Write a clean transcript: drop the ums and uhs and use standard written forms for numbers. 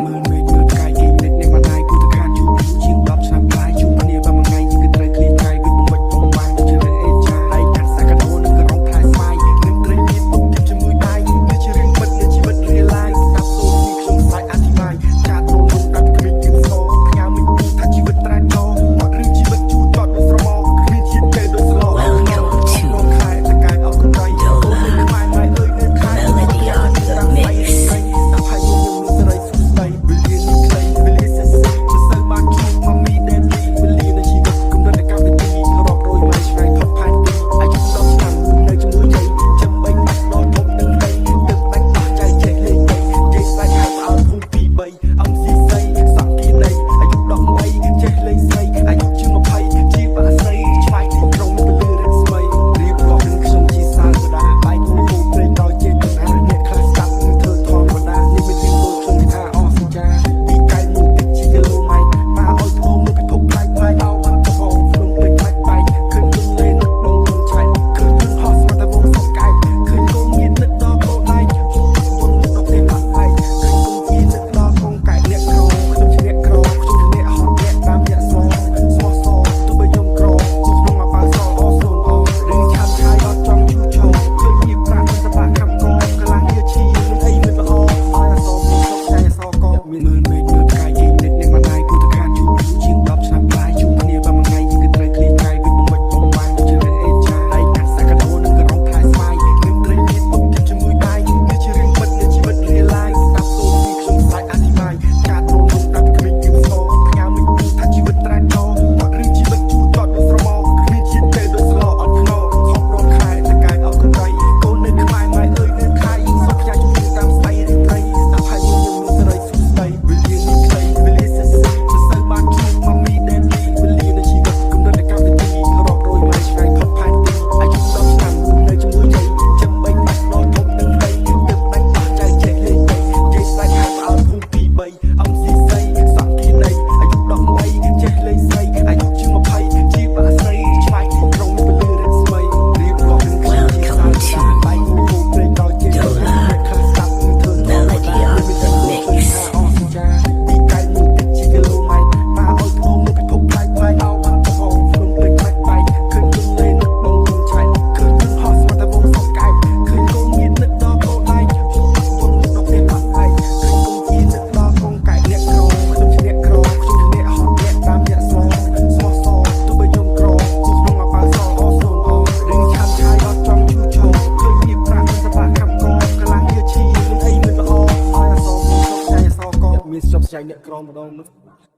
មើលមេឃមើលផ្កាយគេនិតអ្នកម្ដាយគូទៅខានជួបយូរជាង10ឆ្នាំប្លាយជួបគ្នាតែមួយថ្ងៃយើងគឺត្រូវឃ្លាតកាយវិញបំពេចបំបានដូចជារឿងអេចាដៃកាន់សាកាដូនិងក្រុងផ្លែស្វាយនឹងត្រីមានទុកជិបជាមួយបាយនេះជារឿងពិតនៃជីវិត real life ស្ដាប់សូមពីខ្ញុំស្រាយអធិប្បាយចាតនំនំតាត់គ្មានគៀបសផ្ញើមិនពូថាជីវិតត្រាចបាត់រឿងជីវិតជូរចត់ដូចស្រមោគ្មានជាតិទេដូចស្ល Welcome to ខែតកែអត់កម្រៃអូននៅខ្មែរម៉ែអើយនៅខែ Melody on the Mix. ស្ដាប់ហើយខ្ញុំនឹងសេរីសុខស្ដីវេលានេះខ្លីវេលាសេះសេះមិនសូវបានជួប mommy daddy វេលានៃជីវិតកំណត់តែកម្មវិធីរាប់រយម៉ែឆ្ងាយផុតផែនទីអាយុ10ឆ្នាំនៅជាមួយយាយចាំបីបាច់ដល់ធំនឹងដីទើបដាច់ដោះចែកចេះលេងដីនិយាយស្ដាច់ហៅផ្អើលភូមិទី3អង្គស៊ីស្រីសក់គីដីអាយុ18ចេះលេងស្រីអាយុជាង20ជាបាក់ស្រីឆ្វាយទីក្រុងពលឺរស្មីរៀបរាប់នឹងខ្ញុំជាសាវតាបែកហូហូព្រេងដោយចេតនាអ្នកខ្លះស្ដាប់គឺធ្វើធម្មតានេះមិនរឿងដូចខ្ញុំថាអស់សច្ចាទីកែមួយតិចជាគីឡូម៉ែត្រប៉ាឲ្យធ្មមើលពិភពប្លែកប្លែកអោបាត់កំងភ្នំពេញខ្លាច់បែកឃើញទន្លេនឹកដងក្នុងឆែកឃើញយន្តហោះស្មាត់តែវងសកែកឃើញកូនមាននឹកដល់កូនដៃហូបពុននឹកដល់ផ្ទះបាក់បែកឃើញកូនជានឹកដល់កងកែកអ្នកក្រខ្ញុំជាអ្នកក្រខ្ញុំជាអ្នកហត់អ្នកតាមអ្នកសស្មោះសទោះបីខ្ញុំក្រមកក្នុងអាប៉ៅសអសូនអរឿងឆាប់ឆាយអត់ចង់ឈូឈរឃើញមានប្រាក់មិនសបាក់ខំកកន្លះងារឈីនឹងអីមិនល្អឲ្យអសមានសុខតែអសកមានមើលមេឃមើលផ្កាយគេនិតអ្នកម្ដាយគូទៅខានជួបយូរជាង10ឆ្នាំប្លាយជួបគ្នាតែមួយថ្ងៃយើងគឺត្រូវឃ្លាតកាយវិញបំពេចបំបានដូចជារឿងអេចាដៃកាន់សាកាដូនិងក្រុងផ្លែស្វាយនឹងត្រីមានទុកជិបជាមួយបាយនេះជារឿងពិតនៃជីវិត real life ស្ដាប់សូមពីខ្ញុំស្រាយអធិប្បាយចាតនំនំតាត់គ្មានគៀបសផ្ញើមិនពូថាជីវិតត្រាចបាត់រឿងជីវិតជូរចត់ដូចស្រមោគ្មានជាតិទេដូចស្លអត់ខ្នោខំរាប់ខែតកែអត់កម្រៃកូននៅខ្មែរម៉ែអើយនៅថៃសុខផ្ញើជំនឿតាមស្ដីរីត្រីស្ដាប់ហើយខ្ញុំនឹងសេរីសុខស្ដីវេលានេះខ្លីវេលាសេះសេះមិនសូវបានជួប mommy daddy វេលានៃជីវិតកំណត់តែកម្មវិធីរាប់រយម៉ែឆ្ងាយផុតផែនទីអាយុ10ឆ្នាំនៅជាមួយយាយចាំបីបាច់ដល់ធំនឹងដីទើបដាច់ដោះចែកចេះលេងដីនិយាយស្ដាច់ហៅផ្អើលភូមិទី3អង្គស៊ីស្រីសក់គីដីអាយុ18ចេះលេងស្រីអាយុជាង20ជាបាក់ស្រីឆ្វាយទីក្រុងពលឺរស្មីរៀបរាប់នឹងខ្ញុំជាសាវតាបែកហូហូព្រេងដោយចេតនាអ្នកខ្លះស្ដាប់គឺធ្វើធម្ម Melody តា on នេះ the មិនដឹងដូច Mix. ថាអស់សច្ចាទីកែមួយតិចជាគីឡូម៉ែត្រប៉ាឲ្យធ្មមើលពិភពប្លែកប្លែកអោបាត់កំងភ្នំពេញខ្លាច់បែកឃើញទន្លេនឹកដងក្នុងឆែកឃើញយន្តហោះស្មាត់តែវងសកែកឃើញកូនមាននឹកដល់កូនដៃហូបពុននឹកដល់ផ្ទះបាក់បែកឃើញកូនជានឹកដល់កងកែកអ្នកក្រខ្ញុំជាអ្នកក្រខ្ញុំជាអ្នកហត់អ្នកតាមអ្នកសស្មោះសទោះបីខ្ញុំក្រមកក្នុងអាប៉ៅសអសូនអរឿងឆាប់ឆាយអត់ចង់ឈូឈរឃើញមានប្រាក់មិនសបាក់ខំកកន្លះងារឈីនឹងអីមិនល្អឲ្យអសមានសុខតែអសកមានសុខស្ចាញ់អ្នកក្រម្ដងនោះ។